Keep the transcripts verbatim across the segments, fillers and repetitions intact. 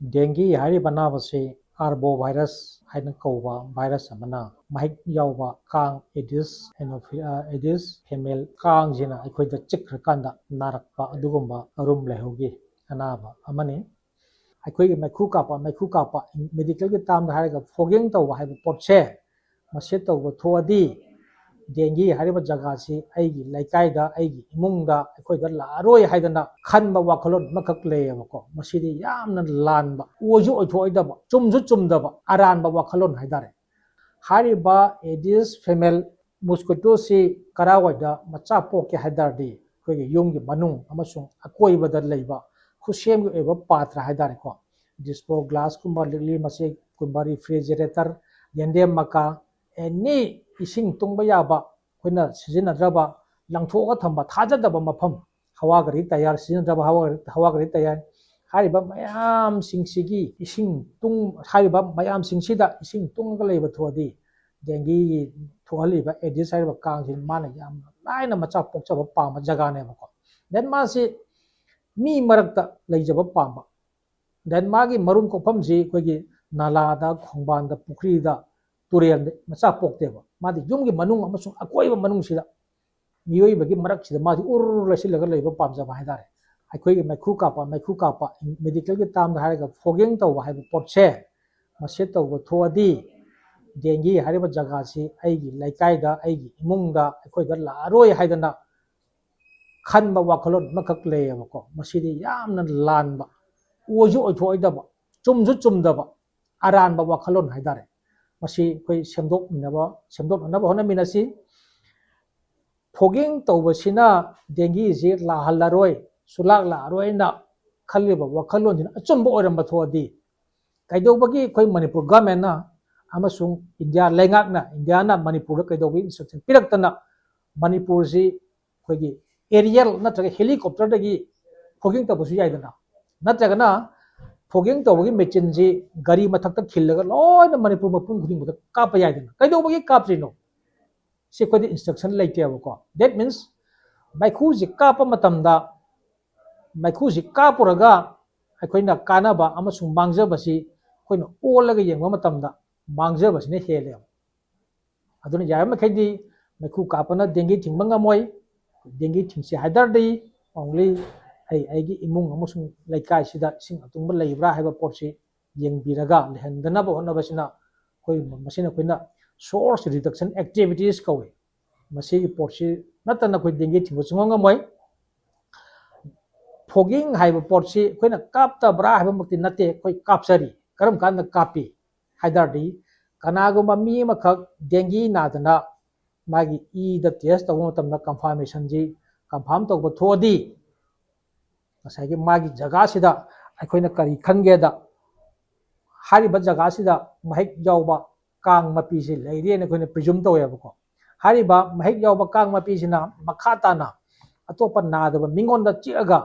ꯗꯦꯡꯒꯤ ꯍꯥꯏꯔꯤꯕ ꯑꯅꯥꯕꯁꯤ ꯑꯥꯔꯕꯣ ꯚꯥꯏꯔꯁ ꯍꯥꯏꯅ ꯀꯧꯕ ꯚꯥꯏꯔꯁ ꯑꯃꯅ ꯃꯍꯤꯛ ꯌꯥꯎꯕ ꯀꯥꯡ ꯑꯦꯗꯤꯁ ꯑꯦꯅꯣꯐꯤ-, ꯑ, ꯑꯦꯗꯤꯁ ꯐꯦꯃꯦꯜ ꯀꯥꯡꯁꯤꯅ ꯑꯩꯈꯣꯏꯗ ꯆꯤꯛꯈ꯭ꯔꯀꯥꯟꯗ ꯅꯥꯔꯛꯄ ꯑꯗꯨꯒꯨꯝꯕ ꯑꯔꯨꯝ ꯂꯥꯏꯍꯧꯒꯤ ꯑꯅꯥꯕ ꯑꯃꯅꯤ꯫ ꯑꯩꯈꯣꯏꯒꯤ ꯃꯩꯈꯨ ꯀꯥꯞꯄ, ꯃꯩꯈꯨ ꯀꯥꯞꯄ, ꯃꯦꯗꯤꯀꯦꯜꯒꯤ ꯇꯥꯝꯗ ꯍꯥꯏꯔꯒ ꯐꯣꯒꯤꯡ ꯇꯧꯕ ꯍꯥꯏꯕ ꯄꯣꯠꯁꯦ, ꯃꯁꯤ ꯇꯧꯕ ꯊꯣꯛꯑꯗꯤ ꯗꯦꯡꯒꯤ ꯍꯥꯏꯔꯤꯕ ꯖꯒꯥꯁꯤ ꯑꯩꯒꯤ ꯂꯩꯀꯥꯏꯗ, ꯑꯩꯒꯤ ꯏꯃꯨꯡꯗ, ꯑꯩꯈꯣꯏꯗ ꯂꯥꯛꯑꯔꯣꯏ ꯍꯥꯏꯗꯅ ꯈꯟꯕ ꯋꯥꯈꯜꯂꯣꯟ ꯑꯃꯈꯛ ꯂꯩꯌꯦꯕꯀꯣ꯫ ꯃꯁꯤꯗꯤ ꯌꯥꯝꯅ ꯂꯥꯟꯕ, ꯑꯣꯏꯁꯨ ꯑꯣꯏꯊꯣꯛꯑꯣꯏꯗꯕ, ꯆꯨꯝꯁꯨ ꯆꯨꯝꯗꯕ, ꯑꯔꯥꯟꯕ ꯋꯥꯈꯜꯂꯣꯟ ꯍꯥꯏꯇꯥꯔꯦ꯫ ꯍꯥꯏꯔꯤꯕ ꯑꯦꯗꯤꯁ ꯐꯦꯃꯦꯜ ꯃꯣꯁꯀꯤꯇꯣꯁꯤ ꯀꯔꯥꯏꯋꯥꯏꯗ ꯃꯆꯥ ꯄꯣꯛꯀꯦ ꯍꯥꯏ ꯇꯥꯔꯗꯤ, ꯑꯩꯈꯣꯏꯒꯤ ꯌꯨꯝꯒꯤ ꯃꯅꯨꯡ ꯑꯃꯁꯨꯡ ꯑꯀꯣꯏꯕꯗ ꯂꯩꯕ ꯈꯨꯠꯁꯦꯝꯒꯤ ꯑꯣꯏꯕ ꯄꯥꯇ꯭ꯔ ꯍꯥꯏ ꯇꯥꯔꯦꯀꯣ, ꯗꯤꯁꯄꯣ ꯒ꯭ꯂꯥꯁꯀꯨꯝꯕ, ꯂꯤꯛꯂꯤ ꯃꯆꯦꯛꯀꯨꯝꯕ, ꯔꯤꯐ꯭ꯔꯤꯖꯔꯦꯇꯔ, ꯌꯦꯟꯗꯦꯝ ꯃꯀꯥ, ꯑꯦꯅꯤ ꯏꯁꯤꯡ ꯇꯨꯡꯕ ꯌꯥꯕ, ꯑꯩꯈꯣꯏꯅ ꯁꯤꯖꯤꯟꯅꯗ꯭ꯔꯕ, ꯂꯪꯊꯣꯛꯑꯒ ꯊꯝꯕ, ꯊꯥꯖꯗꯕ ꯃꯐꯝ, ꯍꯋꯥ ꯒꯥꯔꯤ ꯇꯌꯥꯔ ꯁꯤꯖꯤꯟꯅꯗ꯭ꯔꯕ ꯍꯋꯥ ꯒꯥꯔꯤ, ꯍꯋꯥ ꯒꯥꯔꯤ ꯇꯌꯥꯔ, ꯍꯥꯏꯔꯤꯕ ꯃꯌꯥꯝꯁꯤꯡꯁꯤꯒꯤ ꯏꯁꯤꯡ ꯇꯨꯡ-, ꯍꯥꯏꯔꯤꯕ ꯃꯌꯥꯝꯁꯤꯡꯁꯤꯗ ꯏꯁꯤꯡ ꯇꯨꯡꯉꯒ ꯂꯩꯕ ꯊꯣꯛꯑꯗꯤ, ꯗꯦꯡꯒꯤ ꯊꯣꯛꯍꯜꯂꯤꯕ ꯑꯦꯗꯤꯁ ꯍꯥꯏꯔꯤꯕ ꯀꯥꯡꯁꯤ ꯃꯥꯅ ꯌꯥꯝꯅ ꯂꯥꯏꯅ ꯃꯆꯥ ꯄꯣꯛꯆꯕ ꯄꯥꯝꯕ ꯖꯒꯥꯅꯦꯕꯀꯣ꯫ Then ꯃꯥꯁꯤ ꯃꯤ ꯃꯔꯛꯇ ꯂꯩꯖꯕ ꯄꯥꯝꯕ꯫ Then ꯃꯥꯒꯤ ꯃꯔꯨꯝ ꯀꯣꯛꯐꯝꯁꯤ ꯑꯩꯈꯣꯏꯒꯤ ꯅꯥꯂꯥꯗ, ꯈꯣꯡꯕꯥꯟꯗ, ꯄꯨꯈ꯭ꯔꯤꯗ, ꯇꯨꯔꯦꯜꯗ ꯃꯆꯥ ꯄꯣꯛꯇꯦꯕ꯫ ꯃꯥꯗꯤ ꯌꯨꯝꯒꯤ ꯃꯅꯨꯡ ꯑꯃꯁꯨꯡ ꯑꯀꯣꯏꯕ ꯃꯅꯨꯡꯁꯤꯗ, ꯃꯤꯑꯣꯏꯕꯒꯤ ꯃꯔꯛꯁꯤꯗ ꯃꯥꯗꯤ ꯎꯔ ꯂꯩꯁꯤꯜꯂꯒ ꯂꯩꯕ ꯄꯥꯝꯖꯕ ꯍꯥꯏꯇꯥꯔꯦ꯫ ꯑꯩꯈꯣꯏꯒꯤ ꯃꯩꯈꯨ ꯀꯥꯞꯄ, ꯃꯩꯈꯨ ꯀꯥꯞꯄ, ꯃꯦꯗꯤꯀꯦꯜꯒꯤ ꯇꯥꯝꯗ ꯍꯥꯏꯔꯒ ꯐꯣꯒꯤꯡ ꯇꯧꯕ ꯍꯥꯏꯕ ꯄꯣꯠꯁꯦ, ꯃꯁꯤ ꯇꯧꯕ ꯊꯣꯛꯑꯗꯤ ꯗꯦꯡꯒꯤ ꯍꯥꯏꯔꯤꯕ ꯖꯒꯥꯁꯤ ꯑꯩꯒꯤ ꯂꯩꯀꯥꯏꯗ, ꯑꯩꯒꯤ ꯏꯃꯨꯡꯗ, ꯑꯩꯈꯣꯏꯗ ꯂꯥꯛꯑꯔꯣꯏ ꯍꯥꯏꯗꯅ ꯈꯟꯕ ꯋꯥꯈꯜꯂꯣꯟ ꯑꯃꯈꯛ ꯂꯩꯌꯦꯕꯀꯣ꯫ ꯃꯁꯤꯗꯤ ꯌꯥꯝꯅ ꯂꯥꯟꯕ, ꯑꯣꯏꯁꯨ ꯑꯣꯏꯊꯣꯛꯑꯣꯏꯗꯕ, ꯆꯨꯝꯁꯨ ꯆꯨꯝꯗꯕ, ꯑꯔꯥꯟꯕ ꯋꯥꯈꯜꯂꯣꯟ ꯍꯥꯏꯇꯥꯔꯦ꯫ ꯃꯁꯤ ꯑꯩꯈꯣꯏ ꯁꯦꯝꯗꯣꯛꯃꯤꯟꯅꯕ, ꯁꯦꯝꯗꯣꯛꯅꯅꯕ ꯍꯣꯠꯅꯃꯤꯟꯅꯁꯤ꯫ ꯐꯣꯒꯤꯡ ꯇꯧꯕꯁꯤꯅ ꯗꯦꯡꯒꯤꯁꯤ ꯂꯥꯛꯍꯜꯂꯔꯣꯏ, ꯁꯨꯂꯥꯛ ꯂꯥꯛꯑꯔꯣꯏꯅ ꯈꯜꯂꯤꯕ ꯋꯥꯈꯜꯂꯣꯟꯁꯤꯅ ꯑꯆꯨꯝꯕ ꯑꯣꯏꯔꯝꯕ ꯊꯣꯛꯑꯗꯤ, ꯀꯩꯗꯧꯕꯒꯤ ꯑꯩꯈꯣꯏ ꯃꯅꯤꯄꯨꯔ ꯒꯚꯔꯟꯃꯦꯟꯅ ꯑꯃꯁꯨꯡ ꯏꯟꯗꯤꯌꯥ ꯂꯩꯉꯥꯛꯅ, ꯏꯟꯗꯤꯌꯥꯅ ꯃꯅꯤꯄꯨꯔꯗ ꯀꯩꯗꯧꯕꯒꯤ ꯏꯟꯁꯇ꯭ꯔꯛꯁꯟ ꯄꯤꯔꯛꯇꯅ ꯃꯅꯤꯄꯨꯔꯁꯤ ꯑꯩꯈꯣꯏꯒꯤ ꯑꯦꯔꯤꯌꯦꯜ ꯅꯠꯇ꯭ꯔꯒ ꯍꯦꯂꯤꯀꯣꯞꯇꯔꯗꯒꯤ ꯐꯣꯒꯤꯡ ꯇꯧꯕꯁꯨ ꯌꯥꯏꯗꯅ, ꯅꯠꯇ꯭ꯔꯒꯅ ꯐꯣꯒꯤꯡ ꯇꯧꯕꯒꯤ ꯃꯦꯆꯤꯟꯁꯤ ꯒꯥꯔꯤ ꯃꯊꯛꯇ ꯈꯤꯜꯂꯒ ꯂꯣꯏꯅ ꯃꯅꯤꯄꯨꯔ ꯃꯐꯝ ꯈꯨꯗꯤꯡꯃꯛꯇ ꯀꯥꯞꯄ ꯌꯥꯏꯗꯅ? ꯀꯩꯗꯧꯕꯒꯤ ꯀꯥꯞꯇ꯭ꯔꯤꯅꯣ? ꯁꯤ ꯑꯩꯈꯣꯏꯗ ꯏꯟꯁꯇ꯭ꯔꯛꯁꯟ ꯂꯩꯇꯦꯕꯀꯣ꯫ That means ꯃꯩꯈꯨꯁꯤ ꯀꯥꯞꯄ ꯃꯇꯝꯗ, ꯃꯩꯈꯨꯁꯤ ꯀꯥꯞꯄꯨꯔꯒ ꯑꯩꯈꯣꯏꯅ ꯀꯥꯟꯅꯕ ꯑꯃꯁꯨꯡ ꯃꯥꯡꯖꯕꯁꯤ ꯑꯩꯈꯣꯏꯅ ꯑꯣꯜꯂꯒ ꯌꯦꯡꯕ ꯃꯇꯝꯗ ꯃꯥꯡꯖꯕꯁꯤꯅ ꯍꯦꯜꯂꯦꯕ꯫ ꯑꯗꯨꯅ ꯌꯥꯔꯤꯕ ꯃꯈꯩꯗꯤ ꯃꯩꯈꯨ ꯀꯥꯞꯄꯅ dengue ꯊꯤꯡꯕ ꯉꯝꯃꯣꯏ꯫ Dengue ꯊꯤꯡꯁꯤ ꯍꯥꯏ ꯇꯥꯔꯗꯤ only ꯑꯩ ꯑꯩꯒꯤ ꯏꯃꯨꯡ ꯑꯃꯁꯨꯡ ꯂꯩꯀꯥꯏꯁꯤꯗ ꯏꯁꯤꯡ ꯑꯇꯨꯡꯕ ꯂꯩꯕ꯭ꯔꯥ ꯍꯥꯏꯕ ꯄꯣꯠꯁꯤ ꯌꯦꯡꯕꯤꯔꯒ ꯂꯩꯍꯟꯗꯅꯕ ꯍꯣꯠꯅꯕꯁꯤꯅ ꯑꯩꯈꯣꯏ ꯃꯁꯤꯅ ꯑꯩꯈꯣꯏꯅ source reduction activities ꯀꯧꯏ꯫ ꯃꯁꯤꯒꯤ ꯄꯣꯠꯁꯤ ꯅꯠꯇꯅ ꯑꯩꯈꯣꯏ dengue ꯊꯤꯡꯕ ꯁꯨꯡꯉꯝ ꯉꯝꯃꯣꯏ꯫ Fogging ꯍꯥꯏꯕ ꯄꯣꯠꯁꯤ ꯑꯩꯈꯣꯏꯅ ꯀꯥꯞꯇꯕ꯭ꯔꯥ ꯍꯥꯏꯕꯃꯛꯇꯤ ꯅꯠꯇꯦ, ꯑꯩꯈꯣꯏ ꯀꯥꯞꯆꯔꯤ꯫ ꯀꯔꯝ ꯀꯥꯟꯗ ꯀꯥꯞꯄꯤ ꯍꯥꯏ ꯇꯥꯔꯗꯤ, ꯀꯅꯥꯒꯨꯝꯕ ꯃꯤ ꯑꯃꯈꯛ dengue ꯅꯥꯗꯅ ꯃꯥꯒꯤ ꯏꯗ test ꯇꯧꯕ ꯃꯇꯝꯗ confirmationꯁꯤ confirm ꯇꯧꯕ ꯊꯣꯛꯑꯗꯤ, ꯉꯁꯥꯏꯒꯤ ꯃꯥꯒꯤ ꯖꯒꯥꯁꯤꯗ ꯑꯩꯈꯣꯏꯅ ꯀꯔꯤ ꯈꯟꯒꯦꯗ, ꯍꯥꯏꯔꯤꯕ ꯖꯒꯥꯁꯤꯗ ꯃꯍꯤꯛ ꯌꯥꯎꯕ ꯀꯥꯡ ꯃꯄꯤꯁꯤ ꯂꯩꯔꯦꯅ ꯑꯩꯈꯣꯏꯅ presume ꯇꯧꯋꯦꯕꯀꯣ꯫ ꯍꯥꯏꯔꯤꯕ ꯃꯍꯤꯛ ꯌꯥꯎꯕ ꯀꯥꯡ ꯃꯄꯤꯁꯤꯅ ꯃꯈꯥ ꯇꯥꯅ ꯑꯇꯣꯞꯄ ꯅꯥꯗꯕ ꯃꯤꯉꯣꯟꯗ ꯆꯤꯛꯑꯒ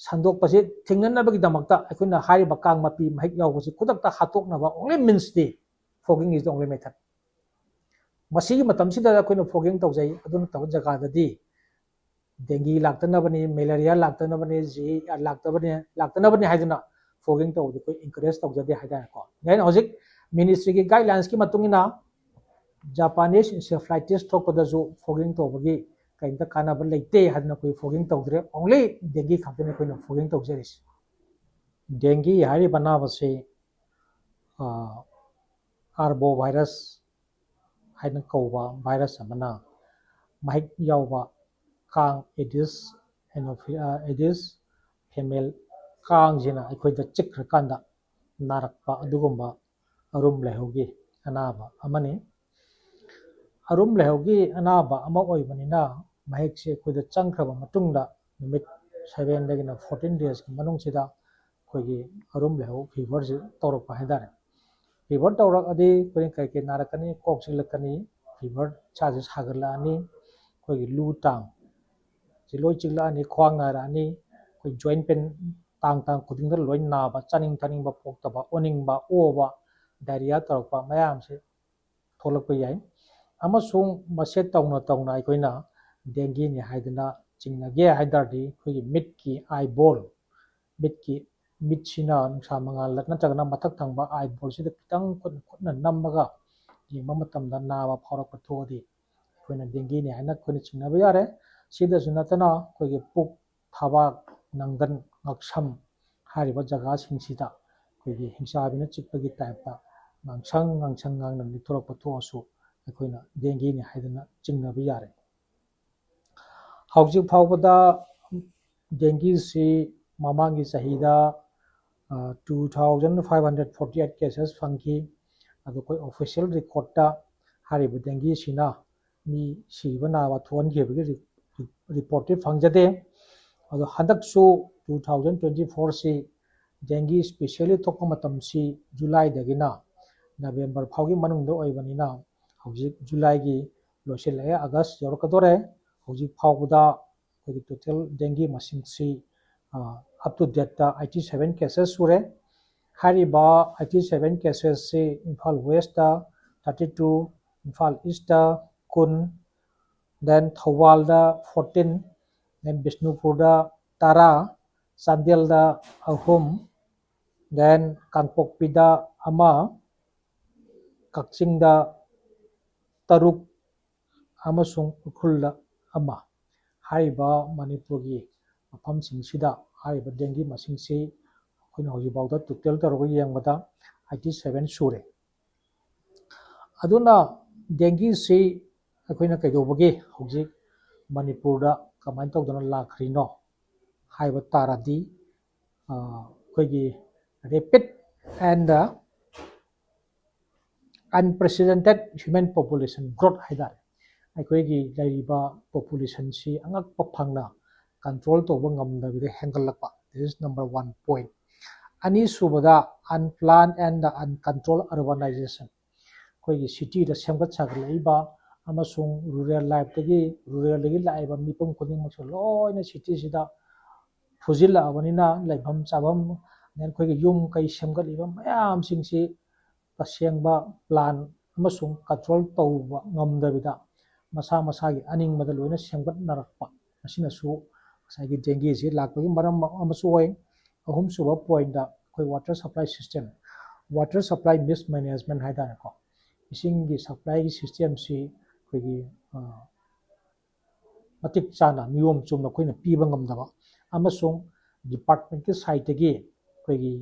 ꯁꯟꯗꯣꯛꯄꯁꯤ ꯊꯤꯡꯅꯅꯕꯒꯤꯗꯃꯛꯇ ꯑꯩꯈꯣꯏꯅ ꯍꯥꯏꯔꯤꯕ ꯀꯥꯡ ꯃꯄꯤ ꯃꯍꯤꯛ ꯌꯥꯎꯕꯁꯤ ꯈꯨꯗꯛꯇ ꯍꯥꯠꯇꯣꯛꯅꯕ only meansꯗꯤ fogging is the only method꯫ ꯃꯁꯤꯒꯤ ꯃꯇꯝꯁꯤꯗ ꯑꯩꯈꯣꯏꯅ fogging ꯇꯧꯖꯩ, ꯑꯗꯨ ꯅꯠꯇꯕ ꯖꯒꯥꯗꯗꯤ dengue ꯂꯥꯛꯇꯅꯕꯅꯤ, malaria ꯂꯥꯛꯇꯅꯕꯅꯤ, ꯖꯤ ꯂꯥꯛꯇꯕꯅꯤ, ꯂꯥꯛꯇꯅꯕꯅꯤ ꯍꯥꯏꯗꯨꯅ fogging ꯇꯧꯕꯗꯤ ꯑꯩꯈꯣꯏ encourage ꯇꯧꯖꯗꯦ ꯍꯥꯏꯇꯥꯔꯦꯀꯣ꯫ Then ꯍꯧꯖꯤꯛ ministryꯒꯤ guidelinesꯀꯤ ꯃꯇꯨꯡ ꯏꯟꯅ Japanese encephalitis ꯊꯣꯛꯄꯗꯁꯨ fogging ꯇꯧꯕꯒꯤ ꯀꯔꯤꯝꯇ ꯀꯥꯟꯅꯕ ꯂꯩꯇꯦ ꯍꯥꯏꯗꯅ ꯑꯩꯈꯣꯏ fogging ꯇꯧꯗ꯭ꯔꯦ, only dengue ꯈꯛꯇꯅꯤ ꯑꯩꯈꯣꯏꯅ fogging ꯇꯧꯖꯔꯤꯁꯤ꯫ Dengue ꯍꯥꯏꯔꯤꯕ ꯑꯅꯥꯕꯁꯤ ꯑꯥꯔꯕꯣ ꯚꯥꯏꯔꯁ ꯍꯥꯏꯅ ꯀꯧꯕ ꯚꯥꯏꯔꯁ ꯑꯃꯅ ꯃꯍꯤꯛ ꯌꯥꯎꯕ ꯀꯥꯡ ꯑꯦꯗꯤꯁ ꯑꯦꯅꯣꯐꯤ ꯑꯦꯗꯤꯁ ꯐꯦꯃꯦꯜ ꯀꯥꯡꯁꯤꯅ ꯑꯩꯈꯣꯏꯗ ꯆꯤꯛꯈ꯭ꯔꯀꯥꯟꯗ ꯅꯥꯔꯛꯄ ꯑꯗꯨꯒꯨꯝꯕ ꯑꯔꯨꯝ ꯂꯥꯏꯍꯧꯒꯤ ꯑꯅꯥꯕ ꯑꯃꯅꯤ꯫ ꯑꯔꯨꯝ ꯂꯥꯏꯍꯧꯒꯤ ꯑꯅꯥꯕ ꯑꯃ ꯑꯣꯏꯕꯅꯤꯅ ꯃꯍꯤꯛꯁꯦ ꯑꯩꯈꯣꯏꯗ ꯆꯪꯈ꯭ꯔꯕ ꯃꯇꯨꯡꯗ ꯅꯨꯃꯤꯠ sevenꯗꯒꯤꯅ fourteen daysꯀꯤ ꯃꯅꯨꯡꯁꯤꯗ ꯑꯩꯈꯣꯏꯒꯤ ꯑꯔꯨꯝ ꯂꯥꯏꯍꯧ feverꯁꯤ ꯇꯧꯔꯛꯄ ꯍꯥꯏꯇꯥꯔꯦ꯫ Fever ꯇꯧꯔꯛꯑꯗꯤ ꯑꯩꯈꯣꯏꯅ ꯀꯩ ꯀꯩ ꯅꯥꯔꯛꯀꯅꯤ? ꯀꯣꯛ ꯆꯤꯛꯂꯛꯀꯅꯤ, fever ꯏꯁꯥꯁꯦ ꯁꯥꯒꯠꯂꯛꯑꯅꯤ, ꯑꯩꯈꯣꯏꯒꯤ ꯂꯨ ꯇꯥꯡ ꯁꯤ ꯂꯣꯏ ꯆꯤꯛꯂꯛꯑꯅꯤ, ꯈ꯭ꯋꯥꯡ ꯅꯥꯔꯛꯑꯅꯤ, ꯑꯩꯈꯣꯏ joint pain ꯇꯥꯡ ꯇꯥꯡ ꯈꯨꯗꯤꯡꯗ ꯂꯣꯏ ꯅꯥꯕ, ꯆꯥꯅꯤꯡ ꯊꯛꯅꯤꯡꯕ ꯄꯣꯛꯇꯕ, ꯑꯣꯅꯤꯡꯕ, ꯑꯣꯕ, diarrhea ꯇꯧꯔꯛꯄ ꯃꯌꯥꯝꯁꯦ ꯊꯣꯛꯂꯛꯄ ꯌꯥꯏ꯫ ꯑꯃꯁꯨꯡ ꯃꯁꯦ ꯇꯧꯅ ꯇꯧꯅ ꯑꯩꯈꯣꯏꯅ dengueꯅꯤ ꯍꯥꯏꯗꯅ ꯆꯤꯡꯅꯒꯦ ꯍꯥꯏ ꯇꯥꯔꯗꯤ ꯑꯩꯈꯣꯏꯒꯤ ꯃꯤꯠꯀꯤ eyeball ꯃꯤꯠꯀꯤ ꯃꯤꯠꯁꯤꯅ ꯅꯨꯡꯁꯥ ꯃꯉꯥꯜꯗ ꯅꯠꯇ꯭ꯔꯒꯅ ꯃꯊꯛ ꯊꯪꯕ eyeballꯁꯤꯗ ꯈꯤꯇꯪ ꯈꯨꯠ ꯈꯨꯠꯅ ꯅꯝꯃꯒ ꯌꯦꯡꯕ ꯃꯇꯝꯗ ꯅꯥꯕ ꯐꯥꯎꯔꯛꯄ ꯊꯣꯛꯑꯗꯤ ꯑꯩꯈꯣꯏꯅ dengueꯅꯤ ꯍꯥꯏꯅ ꯑꯩꯈꯣꯏꯅ ꯆꯤꯡꯅꯕ ꯌꯥꯔꯦ꯫ ꯁꯤꯗꯁꯨ ꯅꯠꯇꯅ ꯑꯩꯈꯣꯏꯒꯤ ꯄꯨꯛ, ꯊꯕꯥꯛ, ꯅꯪꯒꯟ, ꯉꯛꯁꯝ ꯍꯥꯏꯔꯤꯕ ꯖꯒꯥꯁꯤꯡꯁꯤꯗ ꯑꯩꯈꯣꯏꯒꯤ ꯍꯤꯡꯆꯥꯕꯤꯅ ꯆꯤꯛꯄꯒꯤ typeꯇ ꯉꯥꯡꯁꯪ ꯉꯥꯡꯁꯪ ꯉꯥꯡꯅ ꯅꯤꯛꯊꯣꯔꯛꯄ ꯊꯣꯛꯑꯁꯨ ꯑꯩꯈꯣꯏꯅ dengueꯅꯤ ꯍꯥꯏꯗꯅ ꯆꯤꯡꯅꯕ ꯌꯥꯔꯦ꯫ ꯍꯧꯖꯤꯛ ꯐꯥꯎꯕꯗ dengueꯁꯤ ꯃꯃꯥꯡꯒꯤ ꯆꯍꯤꯗ two thousand five hundred forty eight cases ꯐꯪꯈꯤ꯫ ꯑꯗꯣ ꯑꯩꯈꯣꯏ official recordꯇ ꯍꯥꯏꯔꯤꯕ dengueꯁꯤꯅ ꯃꯤ ꯁꯤꯕ ꯅꯥꯕ ꯊꯣꯛꯍꯟꯈꯤꯕꯒꯤ reportꯇꯤ ꯐꯪꯖꯗꯦ꯫ ꯑꯗꯣ ꯍꯟꯗꯛꯁꯨ two thousand twenty fourꯁꯤ dengue specially ꯊꯣꯛꯄ ꯃꯇꯝꯁꯤ Julyꯗꯒꯤꯅ November ꯐꯥꯎꯒꯤ ꯃꯅꯨꯡꯗ ꯑꯣꯏꯕꯅꯤꯅ ꯍꯧꯖꯤꯛ Julyꯒꯤ ꯂꯣꯏꯁꯤꯜꯂꯛꯑꯦ, August ꯌꯧꯔꯛꯀꯗꯣꯔꯦ꯫ ꯍꯧꯖꯤꯛ ꯐꯥꯎꯕꯗ ꯑꯩꯈꯣꯏꯒꯤ total dengue ꯃꯁꯤꯡꯁꯤ up to dateꯇ eighty seven cases ꯁꯨꯔꯦ꯫ ꯍꯥꯏꯔꯤꯕ eighty seven casesꯁꯤ Imphal Westꯇ thirty two, Imphal Eastꯇ ꯀꯨꯟ, then ꯊꯧꯕꯥꯜꯗ fourteen, then ꯕꯤꯁꯅꯨꯄꯨꯔꯗ ꯇꯔꯥ, ꯆꯥꯟꯗꯦꯜꯗ ꯑꯍꯨꯝ, then ꯀꯥꯡꯄꯣꯛꯄꯤꯗ ꯑꯃ, ꯀꯛꯆꯤꯡꯗ ꯇꯔꯨꯛ ꯑꯃꯁꯨꯡ ꯎꯈ꯭ꯔꯨꯜꯗ ꯑꯃ꯫ ꯍꯥꯏꯔꯤꯕ ꯃꯅꯤꯄꯨꯔꯒꯤ ꯃꯐꯝꯁꯤꯡꯁꯤꯗ ꯍꯥꯏꯔꯤꯕ dengue ꯃꯁꯤꯡꯁꯤ ꯑꯩꯈꯣꯏꯅ ꯍꯧꯖꯤꯛꯐꯥꯎꯗ total ꯇꯧꯔꯒ ꯌꯦꯡꯕꯗ eighty seven ꯁꯨꯔꯦ꯫ ꯑꯗꯨꯅ dengueꯁꯤ ꯑꯩꯈꯣꯏꯅ ꯀꯩꯗꯧꯕꯒꯤ ꯍꯧꯖꯤꯛ ꯃꯅꯤꯄꯨꯔꯗ ꯀꯃꯥꯏꯅ ꯇꯧꯗꯅ ꯂꯥꯛꯈ꯭ꯔꯤꯅꯣ ꯍꯥꯏꯕ ꯇꯥꯔꯗꯤ, ꯑꯩꯈꯣꯏꯒꯤ rapid and unprecedented human population growth ꯍꯥꯏꯇꯥꯔꯦ꯫ ꯑꯩꯈꯣꯏꯒꯤ ꯂꯩꯔꯤꯕ populationꯁꯤ ꯑꯉꯛꯄ ꯐꯪꯅ control ꯇꯧꯕ ꯉꯝꯗꯕꯤꯗ ꯍꯦꯟꯒꯠꯂꯛꯄ, this is number one point꯫ ꯑꯅꯤꯁꯨꯕꯗ, unplanned and uncontrolled urbanization꯫ ꯑꯩꯈꯣꯏꯒꯤ cityꯗ ꯁꯦꯝꯒꯠ ꯁꯥꯒꯠꯂꯛꯏꯕ ꯑꯃꯁꯨꯡ rural lifeꯇꯒꯤ, ruralꯗꯒꯤ ꯂꯥꯛꯏꯕ ꯃꯤꯄꯨꯝ ꯈꯨꯗꯤꯡꯃꯛꯁꯨ ꯂꯣꯏꯅ cityꯁꯤꯗ ꯐꯨꯖꯤꯜꯂꯛꯑꯕꯅꯤꯅ ꯂꯩꯐꯝ ꯆꯥꯐꯝ, ꯑꯗꯩ ꯑꯩꯈꯣꯏꯒꯤ ꯌꯨꯝ ꯀꯩ ꯁꯦꯝꯒꯠꯂꯤꯕ ꯃꯌꯥꯝꯁꯤꯡꯁꯤ ꯇꯁꯦꯡꯕ plan ꯑꯃꯁꯨꯡ control ꯇꯧꯕ ꯉꯝꯗꯕꯤꯗ ꯃꯁꯥ ꯃꯁꯥꯒꯤ ꯑꯅꯤꯡꯕꯗ ꯂꯣꯏꯅ ꯁꯦꯝꯒꯠꯅꯔꯛꯄ, ꯃꯁꯤꯅꯁꯨ ꯉꯁꯥꯏꯒꯤ dengueꯁꯤ ꯂꯥꯛꯄꯒꯤ ꯃꯔꯝ ꯑꯃꯁꯨ ꯑꯣꯏ꯫ ꯑꯍꯨꯝꯁꯨꯕ ꯄꯣꯏꯟꯗ ꯑꯩꯈꯣꯏ water supply system, water supply mismanagement ꯍꯥꯏ ꯇꯥꯔꯦꯀꯣ, ꯏꯁꯤꯡꯒꯤ ꯁꯄ꯭ꯂꯥꯏꯒꯤ ꯁꯤꯁꯇꯦꯝꯁꯤ ꯑꯩꯈꯣꯏꯒꯤ ꯃꯇꯤꯛ ꯆꯥꯅ ꯅꯤꯌꯣꯝ ꯆꯨꯝꯅ ꯑꯩꯈꯣꯏꯅ ꯄꯤꯕ ꯉꯝꯗꯕ ꯑꯃꯁꯨꯡ ꯗꯤꯄꯥꯔꯠꯃꯦꯟꯠꯀꯤ ꯁꯥꯏꯠꯇꯒꯤ ꯑꯩꯈꯣꯏꯒꯤ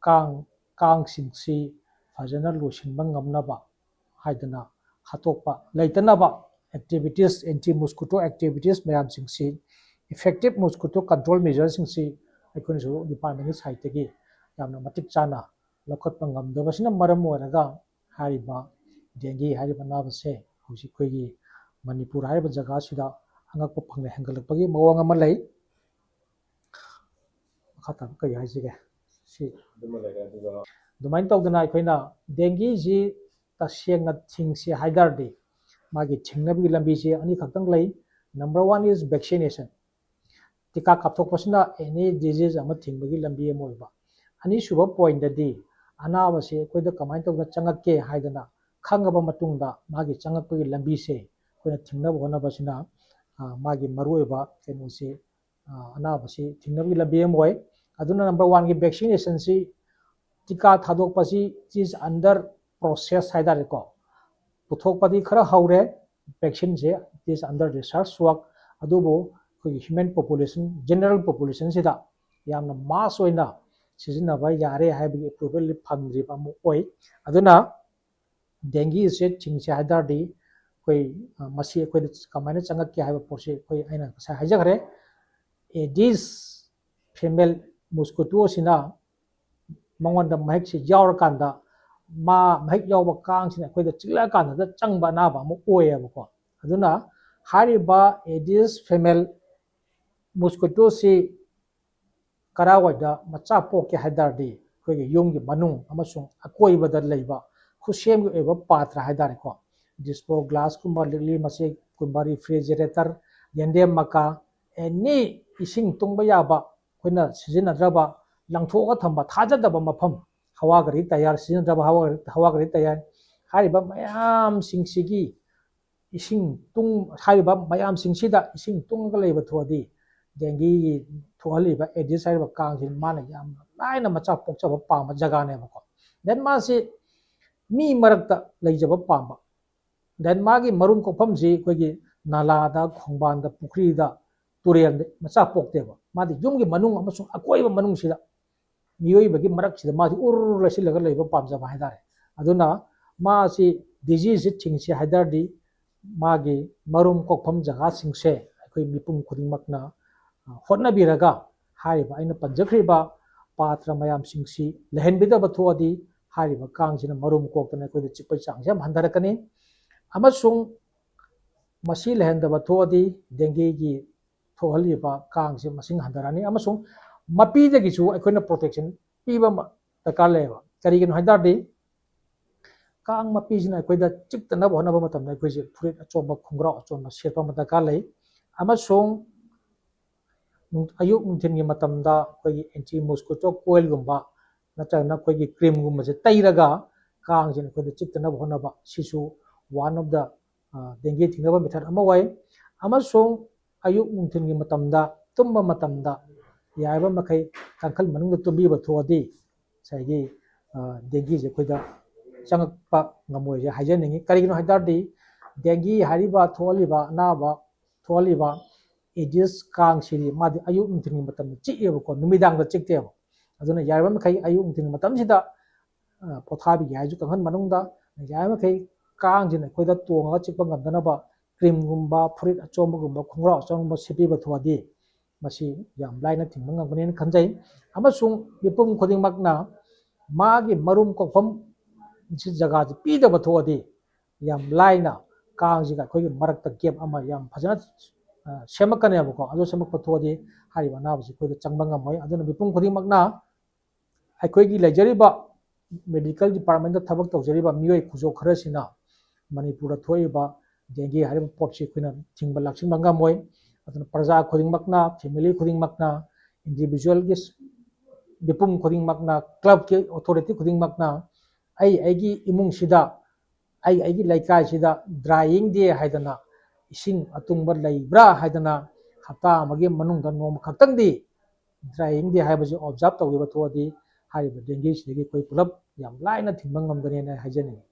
ꯀꯥꯡ ꯀꯥꯡꯁꯤꯡꯁꯤ ꯐꯖꯅ ꯂꯣꯏꯁꯤꯟꯕ ꯉꯝꯅꯕ ꯍꯥꯏꯗꯅ ꯍꯥꯠꯇꯣꯛꯄ ꯂꯩꯇꯅꯕ activities, anti mosquito activities ꯃꯌꯥꯝꯁꯤꯡꯁꯤ, effective mosquito control measureꯁꯤꯡꯁꯤ ꯑꯩꯈꯣꯏꯅꯁꯨ ꯗꯤꯄꯥꯔꯠꯃꯦꯟꯒꯤ ꯁꯥꯏꯠꯇꯒꯤ ꯌꯥꯝꯅ ꯃꯇꯤꯛ ꯆꯥꯅ ꯂꯧꯈꯠꯄ ꯉꯝꯗꯕꯁꯤꯅ ꯃꯔꯝ ꯑꯣꯏꯔꯒ ꯍꯥꯏꯔꯤꯕ ꯗꯦꯡꯒꯤ ꯍꯥꯏꯔꯤꯕ ꯑꯅꯥꯕꯁꯦ ꯍꯧꯖꯤꯛ ꯑꯩꯈꯣꯏꯒꯤ ꯃꯅꯤꯄꯨꯔ ꯍꯥꯏꯔꯤꯕ ꯖꯒꯥꯁꯤꯗ ꯑꯉꯛꯄ ꯐꯪꯅ ꯍꯦꯟꯒꯠꯂꯛꯄꯒꯤ ꯃꯑꯣꯡ ꯑꯃ ꯂꯩ꯫ ꯃꯈꯥ ꯇꯥꯕ ꯀꯔꯤ ꯍꯥꯏꯁꯤꯒꯦ? ꯁꯤ ꯑꯗꯨꯃ ꯂꯩꯔꯦ꯫ ꯑꯗꯨꯒ ꯑꯗꯨꯃꯥꯏꯅ ꯇꯧꯗꯅ ꯑꯩꯈꯣꯏꯅ ꯗꯦꯡꯒꯤꯁꯤ ꯇꯁꯦꯡꯅ ꯊꯤꯡꯁꯤ ꯍꯥꯏ ꯇꯥꯔꯗꯤ ꯃꯥꯒꯤ ꯊꯤꯡꯅꯕꯒꯤ ꯂꯝꯕꯤꯁꯤ ꯑꯅꯤꯈꯛꯇꯪ ꯂꯩ꯫ Number one is vaccination. ꯇꯤꯀꯥ ꯀꯥꯞꯊꯣꯛꯄꯁꯤꯅ any disease ꯑꯃ ꯊꯤꯡꯕꯒꯤ ꯂꯝꯕꯤ ꯑꯃ ꯑꯣꯏꯕ꯫ ꯑꯅꯤꯁꯨꯕ ꯄꯣꯏꯟꯗꯗꯤ ꯑꯅꯥꯕꯁꯤ ꯑꯩꯈꯣꯏꯗ ꯀꯃꯥꯏꯅ ꯇꯧꯗꯅ ꯆꯪꯉꯛꯀꯦ ꯍꯥꯏꯗꯅ ꯈꯪꯉꯕ ꯃꯇꯨꯡꯗ ꯃꯥꯒꯤ ꯆꯪꯉꯛꯄꯒꯤ ꯂꯝꯕꯤꯁꯦ ꯑꯩꯈꯣꯏꯅ ꯊꯤꯡꯅꯕ ꯍꯣꯠꯅꯕꯁꯤꯅ ꯃꯥꯒꯤ ꯃꯔꯨꯑꯣꯏꯕ ꯀꯩꯅꯣꯁꯤ, ꯑꯅꯥꯕꯁꯤ ꯊꯤꯡꯅꯕꯒꯤ ꯂꯝꯕꯤ ꯑꯃ ꯑꯣꯏ꯫ ꯑꯗꯨꯅ number oneꯒꯤ vaccinationꯁꯤ, ꯇꯤꯀꯥ ꯊꯥꯗꯣꯛꯄꯁꯤ is under process ꯍꯥꯏ ꯇꯥꯔꯦꯀꯣ꯫ ꯄꯨꯊꯣꯛꯄꯗꯤ ꯈꯔ ꯍꯧꯔꯦ, vaccineꯁꯦ is under research work꯫ ꯑꯗꯨꯕꯨ ꯑꯩꯈꯣꯏꯒꯤ human population, general populationꯁꯤꯗ ꯌꯥꯝꯅ mass ꯑꯣꯏꯅ ꯁꯤꯖꯤꯟꯅꯕ ꯌꯥꯔꯦ ꯍꯥꯏꯕꯒꯤ approvalꯗꯤ ꯐꯪꯗ꯭ꯔꯤꯕ ꯑꯃ ꯑꯣꯏ꯫ ꯑꯗꯨꯅ ꯗꯦꯡꯒꯤꯁꯦ ꯊꯤꯡꯁꯦ ꯍꯥꯏ ꯇꯥꯔꯗꯤ ꯑꯩꯈꯣꯏ ꯃꯁꯤ ꯑꯩꯈꯣꯏꯗ ꯀꯃꯥꯏꯅ ꯆꯪꯉꯛꯀꯦ ꯍꯥꯏꯕ ꯄꯣꯠꯁꯤ ꯑꯩꯈꯣꯏ, ꯑꯩꯅ ꯉꯁꯥꯏ ꯍꯥꯏꯖꯈ꯭ꯔꯦ, Aedes female mosquitoꯁꯤꯅ ꯃꯉꯣꯟꯗ ꯃꯍꯤꯛꯁꯤ ꯌꯥꯎꯔꯀꯥꯟꯗ ꯃꯥ ꯃꯍꯤꯛ ꯌꯥꯎꯕ ꯀꯥꯡꯁꯤꯅ ꯑꯩꯈꯣꯏꯗ ꯆꯤꯛꯂꯛꯑꯀꯥꯟꯗ ꯆꯪꯕ ꯑꯅꯥꯕ ꯑꯃ ꯑꯣꯏꯌꯦꯕꯀꯣ꯫ ꯑꯗꯨꯅ ꯍꯥꯏꯔꯤꯕ Aedes female mosquitoꯁꯤ ꯀꯔꯥꯏꯋꯥꯏꯗ ꯃꯆꯥ ꯄꯣꯛꯀꯦ ꯍꯥꯏ ꯇꯥꯔꯗꯤ ꯑꯩꯈꯣꯏꯒꯤ ꯌꯨꯝꯒꯤ ꯃꯅꯨꯡ ꯑꯃꯁꯨꯡ ꯑꯀꯣꯏꯕꯗ ꯂꯩꯕ ꯈꯨꯠꯁꯦꯝꯒꯤ ꯑꯣꯏꯕ ꯄꯥꯇ꯭ꯔ ꯍꯥꯏ ꯇꯥꯔꯦꯀꯣ, disposable glassꯀꯨꯝꯕ, ꯂꯤꯛꯂꯤ ꯃꯆꯦꯛꯀꯨꯝꯕ, refrigerator, ꯌꯦꯟꯗꯦꯝ ꯃꯀꯥ, any ꯏꯁꯤꯡ ꯇꯨꯡꯕ ꯌꯥꯕ ꯑꯩꯈꯣꯏꯅ ꯁꯤꯖꯤꯟꯅꯗ꯭ꯔꯕ, ꯂꯪꯊꯣꯛꯑꯒ ꯊꯝꯕ, ꯊꯥꯖꯗꯕ ꯃꯐꯝ, ꯍꯋꯥ ꯒꯥꯔꯤ ꯇꯌꯥꯔ ꯁꯤꯖꯤꯟꯅꯗ꯭ꯔꯕ ꯍꯋꯥ ꯒꯥꯔꯤ, ꯍꯋꯥ ꯒꯥꯔꯤ ꯇꯌꯥꯔ, ꯍꯥꯏꯔꯤꯕ ꯃꯌꯥꯝꯁꯤꯡꯁꯤꯒꯤ ꯏꯁꯤꯡ ꯇꯨꯡ ꯍꯥꯏꯔꯤꯕ ꯃꯌꯥꯝꯁꯤꯡꯁꯤꯗ ꯏꯁꯤꯡ ꯇꯨꯡꯉꯒ ꯂꯩꯕ ꯊꯣꯛꯑꯗꯤ ꯗꯦꯡꯒꯤꯒꯤ ꯊꯣꯛꯍꯜꯂꯤꯕ ꯑꯦꯗꯤꯁ ꯍꯥꯏꯔꯤꯕ ꯀꯥꯡꯁꯤ ꯃꯥꯅ ꯌꯥꯝꯅ ꯂꯥꯏꯅ ꯃꯆꯥ ꯄꯣꯛꯆꯕ ꯄꯥꯝꯕ ꯖꯒꯥꯅꯦꯕꯀꯣ꯫ Then ꯃꯥꯁꯤ ꯃꯤ ꯃꯔꯛꯇ ꯂꯩꯖꯕ ꯄꯥꯝꯕ꯫ Then ꯃꯥꯒꯤ ꯃꯔꯨꯝ ꯀꯣꯛꯐꯝꯁꯤ ꯑꯩꯈꯣꯏꯒꯤ ꯅꯥꯂꯥꯗ, ꯈꯣꯡꯕꯥꯟꯗ, ꯄꯨꯈ꯭ꯔꯤꯗ, ꯇꯨꯔꯦꯜꯗ ꯃꯆꯥ ꯄꯣꯛꯇꯦꯕ꯫ ꯃꯥꯗꯤ ꯌꯨꯝꯒꯤ ꯃꯅꯨꯡ ꯑꯃꯁꯨꯡ ꯑꯀꯣꯏꯕ ꯃꯅꯨꯡꯁꯤꯗ, ꯃꯤꯑꯣꯏꯕꯒꯤ ꯃꯔꯛꯁꯤꯗ ꯃꯥꯗꯤ ꯎꯔ ꯂꯩꯁꯤꯜꯂꯒ ꯂꯩꯕ ꯄꯥꯝꯖꯕ ꯍꯥꯏꯇꯥꯔꯦ꯫ ꯑꯗꯨꯅ ꯃꯥꯁꯤ diseaseꯁꯤ ꯊꯤꯡꯁꯤ ꯍꯥꯏ ꯇꯥꯔꯗꯤ ꯃꯥꯒꯤ ꯃꯔꯨꯝ ꯀꯣꯛꯐꯝ ꯖꯒꯥꯁꯤꯡꯁꯦ ꯑꯩꯈꯣꯏ ꯃꯤꯄꯨꯝ ꯈꯨꯗꯤꯡꯃꯛꯅ, ꯑ, ꯍꯣꯠꯅꯕꯤꯔꯒ ꯍꯥꯏꯔꯤꯕ ꯑꯩꯅ ꯄꯟꯖꯈ꯭ꯔꯤꯕ ꯄꯥꯇ꯭ꯔ ꯃꯌꯥꯝꯁꯤꯡꯁꯤ ꯂꯩꯍꯟꯕꯤꯗꯕ ꯊꯣꯛꯑꯗꯤ ꯍꯥꯏꯔꯤꯕ ꯀꯥꯡꯁꯤꯅ ꯃꯔꯨꯝ ꯀꯣꯛꯇꯅ ꯑꯩꯈꯣꯏꯗ ꯆꯤꯛꯄꯒꯤ ꯆꯥꯡꯁꯦ ꯌꯥꯝ ꯍꯟꯊꯔꯛꯀꯅꯤ꯫ ꯑꯃꯁꯨꯡ ꯃꯁꯤ ꯂꯩꯍꯟꯗꯕ ꯊꯣꯛꯑꯗꯤ dengueꯒꯤ ꯊꯣꯛꯍꯜꯂꯤꯕ ꯀꯥꯡꯁꯦ ꯃꯁꯤꯡ ꯍꯟꯊꯔꯛꯑꯅꯤ꯫ ꯑꯃꯁꯨꯡ ꯃꯄꯤꯗꯒꯤꯁꯨ ꯑꯩꯈꯣꯏꯅ protection ꯄꯤꯕ ꯑꯃ ꯗꯔꯀꯥꯔ ꯂꯩꯌꯦꯕ꯫ ꯀꯔꯤꯒꯤꯅꯣ ꯍꯥꯏ ꯇꯥꯔꯗꯤ ꯀꯥꯡ ꯃꯄꯤꯁꯤꯅ ꯑꯩꯈꯣꯏꯗ ꯆꯤꯛꯇꯅꯕ ꯍꯣꯠꯅꯕ ꯃꯇꯝꯗ ꯑꯩꯈꯣꯏꯁꯦ ꯐꯨꯔꯤꯠ ꯑꯆꯣꯟꯕ, ꯈꯣꯡꯒ꯭ꯔꯥꯎ ꯑꯆꯣꯟꯕ ꯁꯦꯠꯄ ꯑꯃ ꯗꯔꯀꯥꯔ ꯂꯩ꯫ ꯑꯃꯁꯨꯡ ꯅꯨꯡ-, ꯑꯌꯨꯛ ꯅꯨꯡꯊꯤꯜꯒꯤ ꯃꯇꯝꯗ ꯑꯩꯈꯣꯏꯒꯤ anti mosquito coilꯒꯨꯝꯕ ꯅꯠꯇ꯭ꯔꯒꯅ ꯑꯩꯈꯣꯏꯒꯤ creamꯒꯨꯝꯕꯁꯦ ꯇꯩꯔꯒ ꯀꯥꯡꯁꯤꯅ ꯑꯩꯈꯣꯏꯗ ꯆꯤꯛꯇꯅꯕ ꯍꯣꯠꯅꯕ, ꯁꯤꯁꯨ one of the, ꯑ, dengue ꯊꯤꯡꯅꯕ method ꯑꯃ ꯑꯣꯏ꯫ ꯑꯃꯁꯨꯡ ꯑꯌꯨꯛ ꯅꯨꯡꯊꯤꯜꯒꯤ ꯃꯇꯝꯗ, ꯇꯨꯝꯕ ꯃꯇꯝꯗ ꯌꯥꯔꯤꯕ ꯃꯈꯩ ꯀꯥꯡꯈꯜ ꯃꯅꯨꯡꯗ ꯇꯨꯝꯕꯤꯕ ꯊꯣꯛꯑꯗꯤ ꯉꯁꯥꯏꯒꯤ, ꯑ, dengueꯁꯦ ꯑꯩꯈꯣꯏꯗ ꯆꯪꯉꯛꯄ ꯉꯝꯃꯣꯏꯁꯦ ꯍꯥꯏꯖꯅꯤꯡꯉꯤ꯫ ꯀꯔꯤꯒꯤꯅꯣ ꯍꯥꯏ ꯇꯥꯔꯗꯤ dengue ꯍꯥꯏꯔꯤꯕ ꯊꯣꯛꯍꯜꯂꯤꯕ ꯑꯅꯥꯕ, ꯊꯣꯛꯍꯜꯂꯤꯕ ꯑꯦꯗꯤꯁ ꯀꯥꯡꯁꯤꯗꯤ ꯃꯥꯗꯤ ꯑꯌꯨꯛ ꯅꯨꯡꯊꯤꯜꯒꯤ ꯃꯇꯝꯗ ꯆꯤꯛꯑꯦꯕꯀꯣ, ꯅꯨꯃꯤꯗꯥꯡꯗ ꯆꯤꯛꯇꯦꯕ꯫ ꯑꯗꯨꯅ ꯌꯥꯔꯤꯕ ꯃꯈꯩ ꯑꯌꯨꯛ ꯅꯨꯡꯊꯤꯜꯒꯤ ꯃꯇꯝꯁꯤꯗ, ꯑ, ꯄꯣꯊꯥꯕꯤꯒꯦ ꯍꯥꯏꯁꯨ ꯀꯥꯡꯈꯟ ꯃꯅꯨꯡꯗ, ꯌꯥꯔꯤꯕ ꯃꯈꯩ ꯀꯥꯡꯁꯤꯅ ꯑꯩꯈꯣꯏꯗ ꯇꯣꯡꯉꯒ ꯆꯤꯛꯄ ꯉꯝꯗꯅꯕ creamꯒꯨꯝꯕ, ꯐꯨꯔꯤꯠ ꯑꯆꯣꯟꯕꯒꯨꯝꯕ, ꯈꯣꯡꯒ꯭ꯔꯥꯎ ꯑꯆꯣꯟꯕ ꯁꯦꯠꯄꯤꯕ ꯊꯣꯛꯑꯗꯤ ꯃꯁꯤ ꯌꯥꯝ ꯂꯥꯏꯅ ꯊꯤꯡꯕ ꯉꯝꯒꯅꯦꯅ ꯈꯟꯖꯩ꯫ ꯑꯃꯁꯨꯡ ꯃꯤꯄꯨꯝ ꯈꯨꯗꯤꯡꯃꯛꯅ ꯃꯥꯒꯤ ꯃꯔꯨꯝ ꯀꯣꯛꯐꯝ ꯖꯒꯥꯁꯤ ꯄꯤꯗꯕ ꯊꯣꯛꯑꯗꯤ ꯌꯥꯝ ꯂꯥꯏꯅ ꯀꯥꯡꯁꯤꯒ ꯑꯩꯈꯣꯏꯒꯤ ꯃꯔꯛꯇ gap ꯑꯃ ꯌꯥꯝ ꯐꯖꯅ, ꯑ, ꯁꯦꯝꯃꯛꯀꯅꯦꯕꯀꯣ꯫ ꯑꯗꯨ ꯁꯦꯝꯃꯛꯄ ꯊꯣꯛꯑꯗꯤ ꯍꯥꯏꯔꯤꯕ ꯑꯅꯥꯕꯁꯤ ꯑꯩꯈꯣꯏꯗ ꯆꯪꯕ ꯉꯝꯃꯣꯏ꯫ ꯑꯗꯨꯅ ꯃꯤꯄꯨꯝ ꯈꯨꯗꯤꯡꯃꯛꯅ ꯑꯩꯈꯣꯏꯒꯤ ꯂꯩꯖꯔꯤꯕ medical departmentꯇ ꯊꯕꯛ ꯇꯧꯖꯔꯤꯕ ꯃꯤꯑꯣꯏ ꯈꯨꯖꯣ ꯈꯔꯁꯤꯅ ꯃꯅꯤꯄꯨꯔꯗ ꯊꯣꯛꯏꯕ dengue ꯍꯥꯏꯔꯤꯕ ꯄꯣꯠꯁꯤ ꯑꯩꯈꯣꯏꯅ ꯊꯤꯡꯕ ꯂꯥꯛꯁꯤꯟꯕ ꯉꯝꯃꯣꯏ꯫ ꯑꯗꯨꯅ ꯄ꯭ꯔꯖꯥ ꯈꯨꯗꯤꯡꯃꯛꯅ, family ꯈꯨꯗꯤꯡꯃꯛꯅ, individualꯒꯤ ꯃꯤꯄꯨꯝ ꯈꯨꯗꯤꯡꯃꯛꯅ, clubꯀꯤ authority ꯈꯨꯗꯤꯡꯃꯛꯅ ꯑꯩ ꯑꯩꯒꯤ ꯏꯃꯨꯡꯁꯤꯗ, ꯑꯩ ꯑꯩꯒꯤ ꯂꯩꯀꯥꯏꯁꯤꯗ drying day ꯍꯥꯏꯗꯅ, ꯏꯁꯤꯡ ꯑꯇꯨꯡꯕ ꯂꯩꯕ꯭ꯔꯥ ꯍꯥꯏꯗꯅ ꯍꯞꯇꯥ ꯑꯃꯒꯤ ꯃꯅꯨꯡꯗ ꯅꯣꯡꯃ ꯈꯛꯇꯪꯗꯤ ꯗ꯭ꯔꯥꯏꯌꯤꯡ ꯗꯦ ꯍꯥꯏꯕꯁꯤ ꯑꯣꯕꯖꯥꯔꯕ ꯇꯧꯈꯤꯕ ꯊꯣꯛꯑꯗꯤ ꯍꯥꯏꯔꯤꯕ ꯗꯦꯡꯒꯤꯁꯤꯗꯒꯤ ꯑꯩꯈꯣꯏ ꯄꯨꯂꯞ ꯌꯥꯝ ꯂꯥꯏꯅ ꯊꯤꯡꯕ ꯉꯝꯒꯅꯦꯅ ꯍꯥꯏꯖꯅꯤꯡꯉꯤ꯫